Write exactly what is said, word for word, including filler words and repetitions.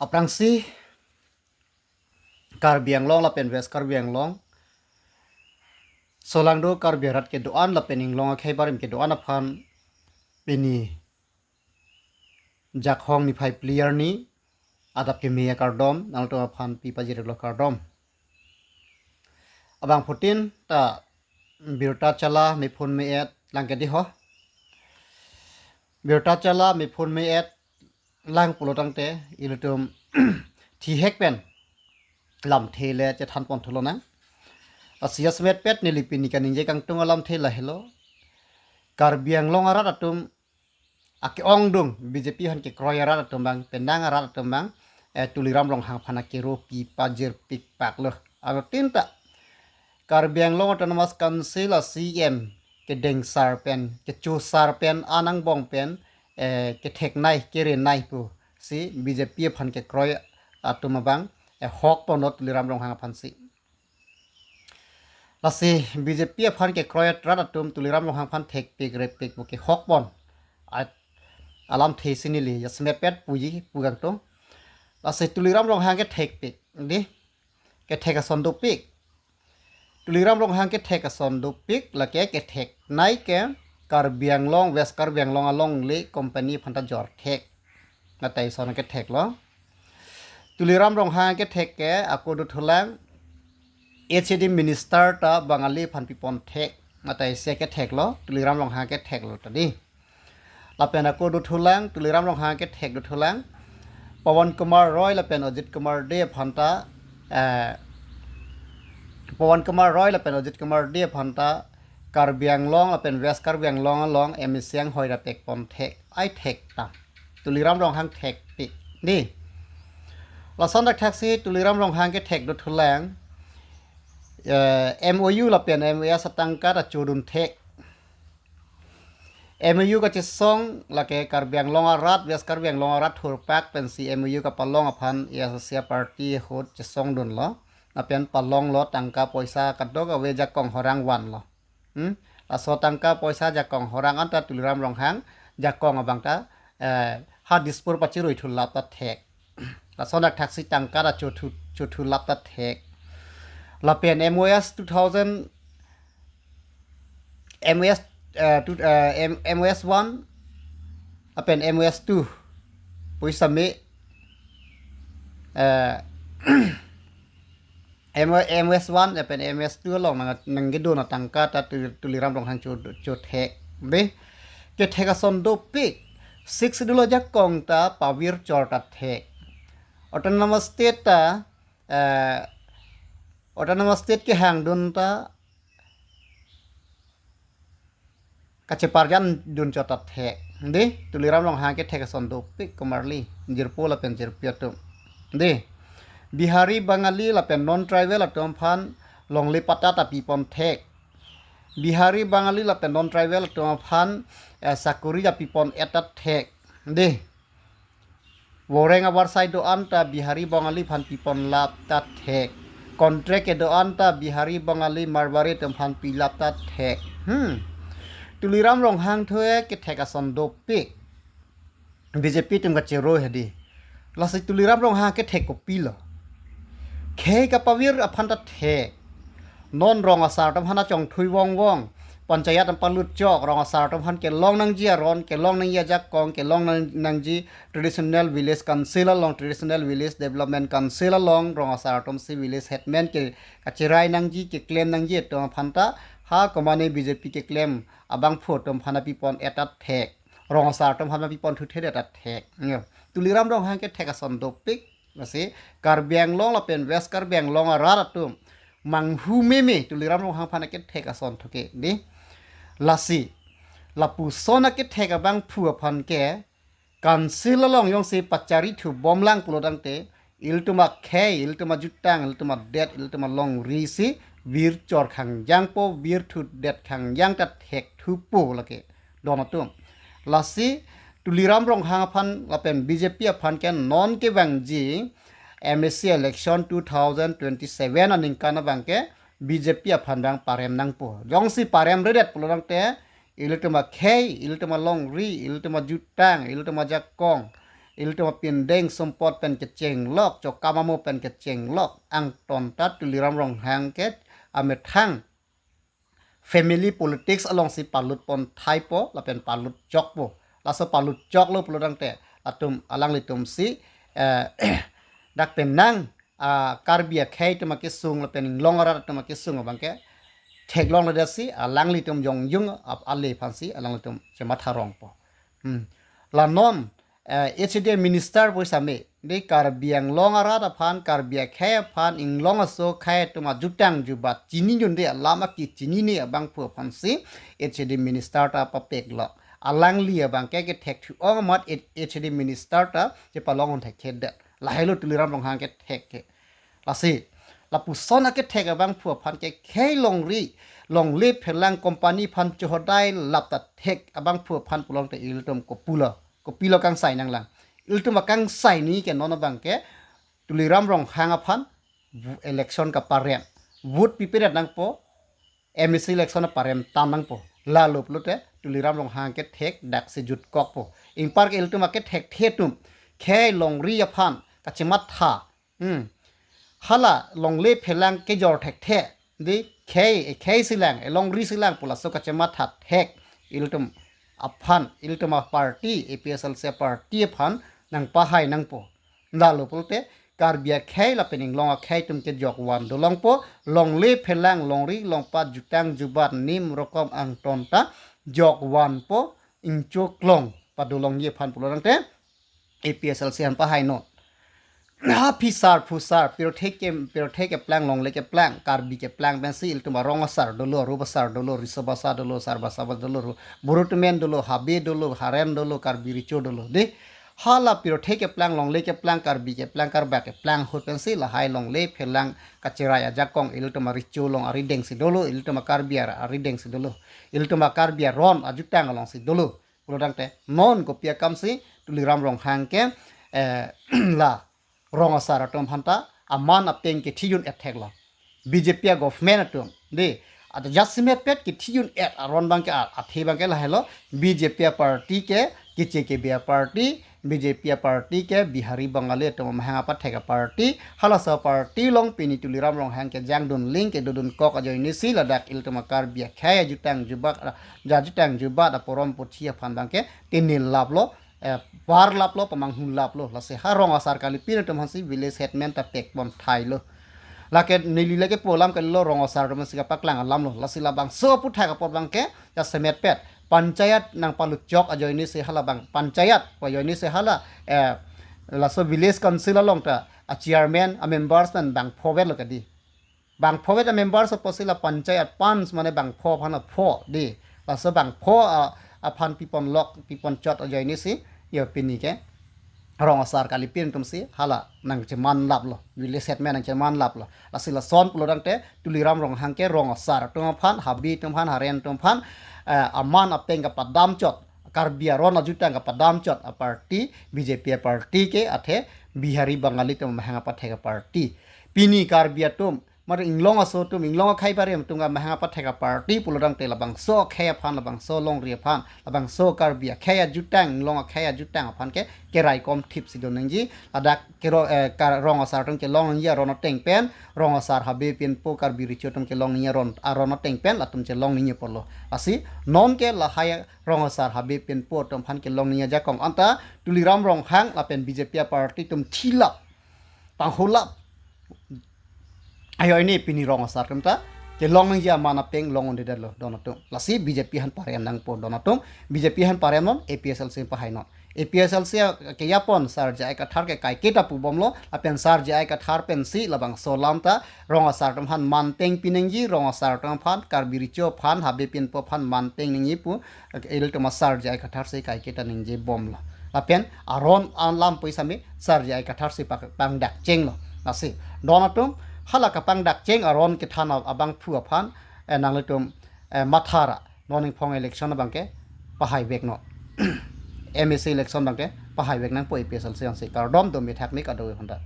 Aphrangsi Karbi Anglong lapen West Karbi Anglong, solangdo Karbi arat kedo-an lapen Inglong akhei barim kedo-an aphan pini Jakhong niphai phli arni adap keme akardom nangtum aphan pi pajirlo, kardom. Abangphutin ta birta chala mephun me-et lang ke dei ho. Birta chala mephun me-et lang pulo tangte ilitum thihek pen lamthe le chethan pon thulo nang. Lasi jasemet pet neli pini kaningje kangtung alamthe lahelo. Karbi Anglong arat atum ake-ongdung B J P aphan kekroi arat atum abang, penang arat atum abang, eh, Tuliram Ronghang aphan akero pi pajir pikpak lo. Anuttin ta Karbi Anglong Autonomous Council a C E M kedengsar pen, kechosar pen, an angbong pen, eh, ketheknei, kerenei pusi B J P aphan kekroi atum abang, eh, hok ponlo Tuliram Ronghang aphansi. Lasi B J P aphan kekroi arat atum Tuliram Ronghang aphan thekpik repik pu ke hok pon. A-, alamthe si neli jasemet pet puji pu kangtung. Lasi Tuliram Ronghang kethekpik dei, kethek ason dopik. Tuliram Ronghang kethek ason dopik, lake ketheknei ke Karbi Anglong, West Karbi Anglong alongle company aphan ta jor thek. Mate ison ketheklo. Tuliram Ronghang kethek ke ako dothulang, H A D minister ta Bangali aphan pipon thek. Mate isi ketheklo, Tuliram Ronghang ketheklo ta dei. Lapen ako dothulang, Tuliram Ronghang kethek dothulang, Pawan Kumar Roy lapen Ajit Kumar Dey aphan ta, eh, Pawan Kumar Roy lapen Ajit Kumar Dey aphan ta Karbi Anglong lapen West Karbi Anglong along M A C anghoi ra pekpon thek, ai thek ta. Tuliram Ronghang thekpik dei. Lason dak thaksi Tuliram Ronghang kethek dothulang, eh, M O U lapen M O S atangka ta chodun thek. M O U kachesong lake Karbi Anglong arat, West Karbi Anglong arat thurpak pensi M O U kapalong aphan A S D C party ahut chesongdunlo. Lapen palonglo, tangka poisa kadokave jakong horang vanlo. Hmm? Laso tangka poisa jakong horang anta Tuliram Ronghang jakong abang ta, eh, ha Dispur pachirui thulap ta thek. Lason dak thaksi tangka ta chothu, chothulap ta thek. Lapen M O S two thousand, M O S, eh, two, eh, M-, M O S one, lapen M O S two. Poisa me, eh, M-, M S one lapen M S two along nang, nangkedun atangka ta Tu-, Tuliram Ronghang cho, chothek. Dei, kethek ason dopik. Sixth Schedule ajakong ta pavir chor ta thek. Autonomous State ta, eh, Autonomous State kehangdun ta kacheparjandun chot ta thek. Dei, Tuliram Ronghang kethek ason dopik komarli, jirpo lapen jirpi atum. Dei, Bihari Bangali lapen non-tribal atum aphan longle patta ta pipon thek. Bihari Bangali lapen non-tribal atum aphan, eh, sakori ta pipon-et ta thek. Dei, voreng avarsai do-an ta Bihari Bangali aphan piponlap ta thek. Contract kedo-an ta Bihari Bangali Marwari atum aphan pilap ta thek. Hmm. Tuliram Ronghang thue kethek ason dopik. B J P atum kachero hedi. Lasi Tuliram Ronghang kethek kopilo? Khei kapavir aphan ta thek. Non rong asar atum aphan chongthui vongvong, panchayat atum palut chok, rong asar atum aphan kelong nangji aron, kelong nangji ajakong, kelong nang-, nangji traditional village council along, traditional village development council along, rong asar atumsi village headman ke kacherai nangji, keklem nangji atum aphan ta, ha komane B J P keklem abangphu atum aphan pipon-et ta thek. Rong asar atum aphan pipon thuthe-det ta thek. Yo. Tuliram Ronghang kethek ason dopik. Lasi Karbi Anglong lapen West Karbi Anglong arat atum manghu meme Tuliram Ronghang aphan kethek ason thuke dei. Lasi lapuson akethek abangphu aphan ke council along jongsi pachari thubom lang pulo tangte, ilitum akhei, ilitum ajutang, ilitum adet, ilitum alongri si vir chor khangjangpo, vir thudet khangjang ta thekthupo lake don atum. Lasi Tuliram Ronghang aphan lapen B J P aphan ke non kevangji M A C election two thousand twenty-seven aningkan abang ke B J P aphan abang parem nangpo. Jongsi paremredet pulo tangte, ilitum akhei, ilitum alongri, ilitum ajutang, ilitum ajakong, ilitum apindeng sumpot pen kechenglok, chokam amo pen kechenglok, angtonta Tuliram Ronghang ke amethang family politics alongsi palut pon thaipo, lapen palut chokpo. Laso palut choklo pulo tangte, latum alanglitum si, eh, dak penang, ah, Karbi akhei atum akesung lapen inglong arat atum akesung abangke theklongledetsi, alanglitum jongjung ap ale aphansi alanglitum chematha rongpo. Hmm. La non, eh, H A D minister pu same, de Karbi Anglong arat aphan, Karbi akhei aphan, inglong aso akhei atum ajutang jubat chinidunde alam akechinine abangphu aphansi H A D minister ta papeklok. Alangli abangke kethek thu-ong amat H-, H A D minister ta chepalong un thekthedet. Lahelo Tuliram Ronghang kethek ke. Lasi, lapuson akethek abangphu aphan ke khei longri, longle phelang company aphan chohodai lap ta thek abangphu aphan pulo tangte ilitum kopulo, kopilo kangsai nanglang. Ilitum akangsai ni ke non abangke Tuliram Ronghang aphan vu-, election kaparem, vote pipedet nangpo, M A C election aparem tan nangpo. Lalo pulote Tuliram Ronghang kethek daksi jutkokpo. Ingpar ke ilitum akethek the atum khei longri aphan kachematha. Hmm. Hala longle phelang kejor thekthe, de khei, ekhei silang, elongri silang pu laso kachematha thek ilitum aphan, ilitum aparty, A P H L C aparty aphan nangpahai nangpo. Lalo pulote Karbi akhei lapen inglong akhei atum kejok van dolongpo, longle phelang, longri longpat, jutang jubat, nim rokom angtonta jok vanpo, ingchoklong padolongji aphan pulo tangte A P H L C aphan pahainon. Ha phisar phusar, pirthe ke, pirthe keplang, longle keplang, Karbi keplang pensi ilitum arong asar dolo, arup asar dolo, riso basa dolo, sar basa dolo, ru-, Borutumen dolo, Habe dolo, Haren dolo, Karbi Recho dolo. De, hala pirthe keplang, longle keplang, Karbi keplang, Karbak keplang ahut pensi lahai longle phelang kacherai ajakong ilitum arecho along arideng si dolo, ilitum aKarbi ar-, arideng si dolo, ilitum aKarbi aron ajutang alongsi dolo. Pulo tangte non kopi akamsi Tuliram Ronghang ke, eh, la rong asar atum aphanta aman apeng kethijun-et theklo. B J P agovernment atum, de, ada jasemet pet kethijun-et aron abangke a-, athe abangke lahelo, B J P aparty ke, keche kebe aparty, B J P aparty ke Bihari Bangali atum amahang apathek aparty, halaso aparty along pini Tuliram Ronghang kejangdun ling kedodunkok ajoinesi ladak ilitum aKarbi akhei ajutang jubat, ajutang jubat aporom puthi aphan abangke tinil laplo, eh, par laplo, pamanghu laplo. Lasi ha rong asar kalipin atum aphansi village headman ta pekpon thailo. Lake neli lake pu alam kalilo, rong asar atum aphansi kapaklang alamlo. Lasi labangso aputhak apot abangke jasemet pet panchayat nangpaluchok ajoinesi halabang panchayat pu ajoinesi hala, eh, laso village council along ta achairman, amembers pen bangpho vetlo kadi. Bangpho vet amembers apotsi la panchayat panch mane bangpho aphan apho, de. Laso bangpho a, aphan piponlok, piponchot ajoinesi, yo pini ke rong asar kalipin atumsi hala nangcheman laplo, village headman nangcheman laplo. Lasi lason pulo tangte Tuliram Ronghang ke rong asar atum aphan, Habe atum aphan, Haren atum aphan, eh, aman apeng kapadamchot, Karbi aron ajutang kapadamchot aparty, B J P aparty ke, athe Bihari Bangali atum amahang apathek aparty. Pini Karbi atum, mari inglong aso atum, inglong akhei barem atum amahang apathek aparty pulo tangte labangso akhei aphan, labangso longri aphan, labangso Karbi akhei ajutang, inglong akhei ajutang aphan ke keraikom thipsi do nangji. Ladak kero, eh, kar-, rong asar atum kelong nangji aron ateng pen, rong asar Habe Pinpo, Karbi Recho atum kelong nangji aron, aron ateng pen latum chelong nangji apotlo. Lasi non ke lahai rong asar Habe Pinpo atum aphan kelong nangji ajakong anta Tuliram Ronghang lapen B J P aparty atum thilap, panghulap ajoine pini rong asar atum ta kelong nangji aman apeng long-un-edetlo don atum. Lasi B J P aphan parem nangpo don atum, B J P aphan paremnon, A P H L C aphan pahainon. A P H L C ke yapon Sar J I Kathar ke kaiketa pubomlo, lapen Sar J I Kathar pensi labangso alam ta rong asar atum aphan manpeng pinangji, rong asar atum aphan, Karbi Recho aphan, Habe Pinpo aphan manpeng nangji pu ilitum a Sar J I Kathar si kaiketa ningjebomlo. Lapen aron alam pu same Sar J I Kathar si pak-, pangdakchenglo. Lasi don atum hala kapangdakcheng aron kethan a-, abangphu aphan, eh, nanglitum, eh, mathara non ingphong election abangke pahaiveknon. M A C election abangke pahaivek nangpo A P H L C ansi. Kardom, dome thakme kadokave aphanta.